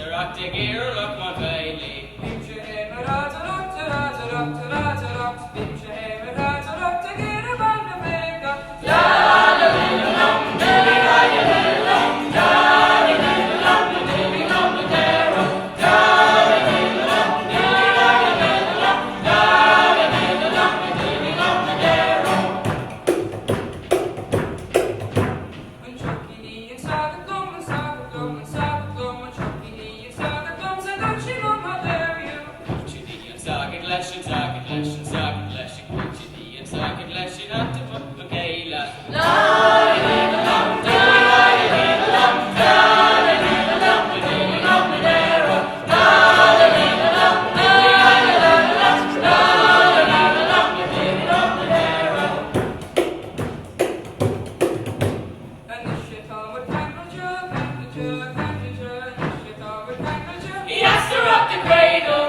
Teachtaireacht ag iarraidh mo bhéilí. Bímse i mo radaireacht, radaireacht, radaireacht, Bímse i mo radaireacht ag iarraidh baile bheaga. La la li la lum, li la li la lum, la li li la lum, li li lum li dero. La li li la lum, li la li la lum, la li li la lum, li li lum li dero. An tiocfaidh an sagart liom, an sagart liom, an sagart liom, an tiocfaidh an sagart liom, sa dúirt sí liom, how dare you? Cuairteanna an sagart leis, an sagart leis, an sagart leis, ag cuairteanna an sagart leis in áit a chéile. La li li la lum, li la li li la lum, la li li la lum, li li lum li dero. La li li la lum, li la li la lum, la li li la lum, li li lum li dero. Anois atá muid ceangailte, ceangailte, ceangailte, anois atá muid ceangailte. Yes, they're up the cradle.